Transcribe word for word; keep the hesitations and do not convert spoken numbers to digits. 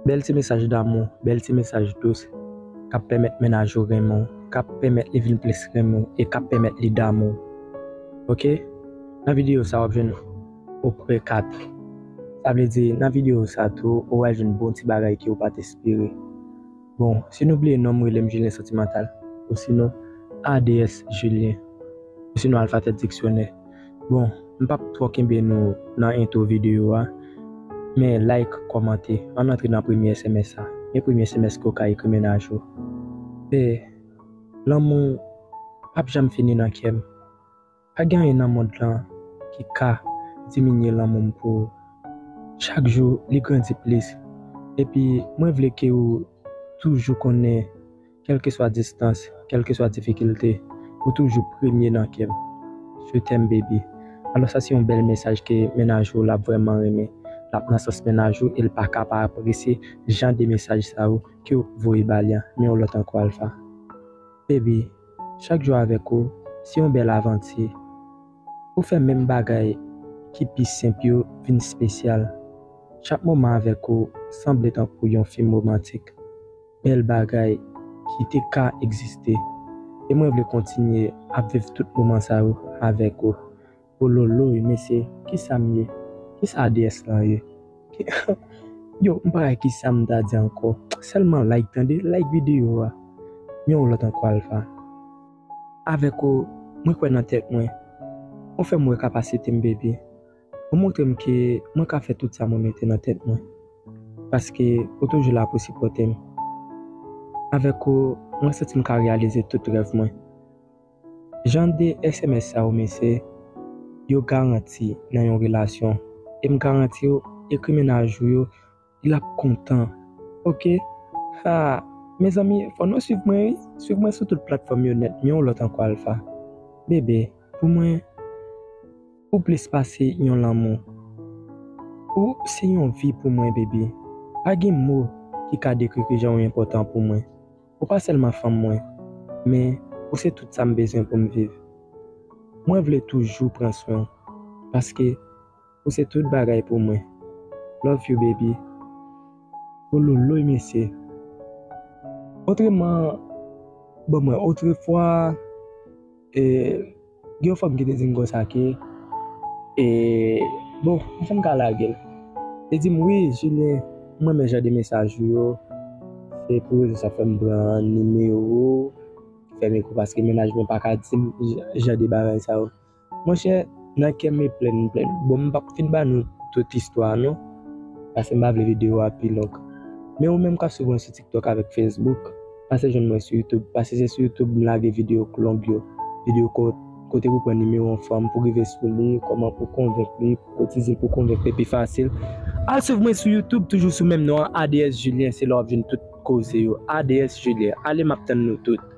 Bèl ti mesaj damou, bèl ti mesaj dous k ap pèmèt mennaj ou renmen w, k ap pèmèt li vin plis renmen w e k ap pèmèt li damou w. Oke? Nan videyo sa a, w ap jwenn opre kat. Sa vle di, nan videyo sa a tou, ou pral jwenn bon ti bagay ke w pa t espere. Bon, si nou bliye non m, rele m Julien Santimantal, osinon A D S Julien, osinon Alphatec Dictionnaire. Bon, m p ap twò kenbe nou nan entwo videyo a, men like, kòmante, ann antre nan premye S M S la. Men premye S M S ke w ka ekri mennaj ou. E, lanmou p ap janm fini nan kè m. Pa gen anyen nan mond lan ki ka diminye lanmou m pou ou. Chak jou, li grandi plis. Epi, mwen vle ke ou toujou konnen, kèlkeswa distans, kèlkeswa difikilte, ou toujou premye nan kè m. Je t'aime, baby. Alò, sa se yon bèl mesaj ke mennaj ou l ap vrèman renmen. L ap nan sans mennaj ou e l pa ka pa apresye jan de mesaj sa yo ke w voye ba li an. Men yon lòt ankò, Alpha. Baby, chak jou avèk ou, se yon bèl avanti. Ou fè menm bagay ki pi senp yo vin espesyal. Chak moman avèk ou sanble tankou yon fim womantik. Bèl bagay ki te ka egziste. E mwen vle kontinye ap viv tout moman sa yo avèk ou. Wololoy, mesye, kisa m ye? Kisa A D S lan ye? Ki- Yo, m pa wè kisa m ta di ankò. Sèlman like, tande, like videyo a. Men yon lòt ankò, Alpha. Avèk ou, mwen kwè nan tèt mwen. Ou fè m wè kapasite m, baby. Ou montre m ke mwen ka fè tout sa mwen mete nan tèt mwen. Paske ou toujou la pou sipòte m. Avèk ou, mwen santi m ka reyalize tout rèv mwen. Jan de S M S sa yo, mesye, yo garanti nan yon relasyon. E m garanti w, ekri mennaj ou yo, l ap kontan. Oke? Ha, mezanmi, fò nou swiv mwen, wi. Swiv mwen sou tout platfòm yo nèt. Men yon lòt ankò, Alpha. Bebe, pou mwen, ou plis pase yon lanmou. Ou se yon vi pou mwen, baby. Pa gen mo ki ka dekri kijan ou enpòtan pou mwen. Ou pa sèlman fanm mwen, men ou se tout sa m bezwen pou m viv. Mwen vle toujou pran swen w, paske ou se tout bagay pou mwen. Love you, baby. Wololoy, mesye. Otreman, bon, mwen, otrefwa, e, gen yon fanm ki te di m konsa ke, e, bon, m fè m ka lage l. Li di m, "Wi, Julien, m renmen jan de mesaj ou yo. Se pou rezon sa fè m pran nimewo, fè m ekri paske mennaj mwen pa ka di m jan de bagay sa yo." Monchè, nan kè m e plèn, plèn. Bon, m p ap fin ba nou tout istwa a, non. Paske m pa vle videyo a pi long. Men ou menm k ap swiv mwen sou TikTok avèk Facebook, pase jwenn mwen sou YouTube. Paske se sou YouTube m lage videyo long yo. Videyo ko-, kote pou pran nimewo yon fanm, pou rive sou li, kòman pou konvenk li, pou kotize pou konvenk li pi fasil. Al swiv mwen sou YouTube, toujou sou menm non an, A D S Julien, se la w ap jwenn tout koze yo. A D S Julien, ale m ap tann nou tout.